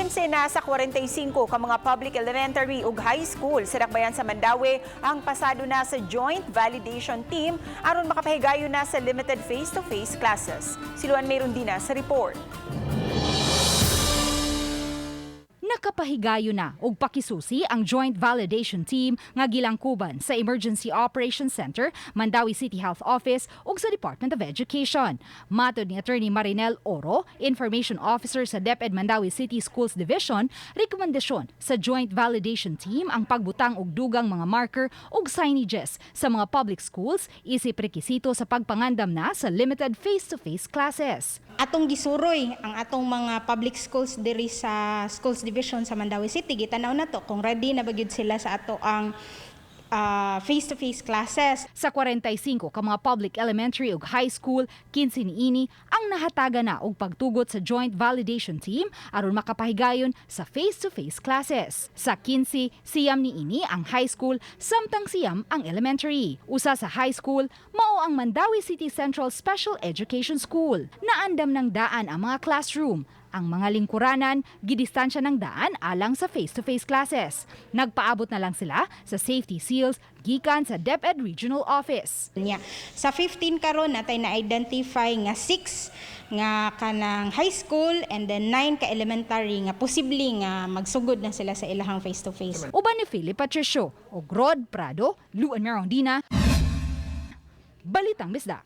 15 na sa 45 ka mga public elementary ug high school sa dakbayan sa Mandaue ang pasado na sa Joint Validation Team aron makapahigayon na sa limited face-to-face classes. Si Luan Merundina sa report. Nakapahigayo na og pakisusi ang Joint Validation Team nga gilangkuban sa Emergency Operations Center, Mandaue City Health Office ug sa Department of Education. Matod ni Attorney Marinel Oro, Information Officer sa DepEd Mandaue City Schools Division, rekomendasyon sa Joint Validation Team ang pagbutang og dugang mga marker ug signages sa mga public schools isip rekisito sa pagpangandam na sa limited face-to-face classes. Atong gisuroy ang atong mga public schools diri sa Schools Division sa Mandaue City. Gitanaw nato kung ready na ba gyud sila sa ato ang face-to-face classes. Sa 45 ka mga public elementary ug high school, 15 niini ang nahatagan na og pagtugot sa Joint Validation Team aron makapahigayon sa face-to-face classes. Sa 15, 9 niini ang high school samtang 9 ang elementary. Usa sa high school mao ang Mandaue City Central Special Education School. Naandam ng daan ang mga classroom. Ang mga lingkuranan, gidistansya ng daan alang sa face-to-face classes. Nagpaabot na lang sila sa safety seals gikan sa DepEd Regional Office. Nya sa 15 karon natay na-identify nga 6 nga kanang high school and then 9 ka elementary nga posible nga magsugod na sila sa ilahang face-to-face. Uban ni Philip Patricio ug Rod Prado, Luan Merondina, Balitang Bisdak.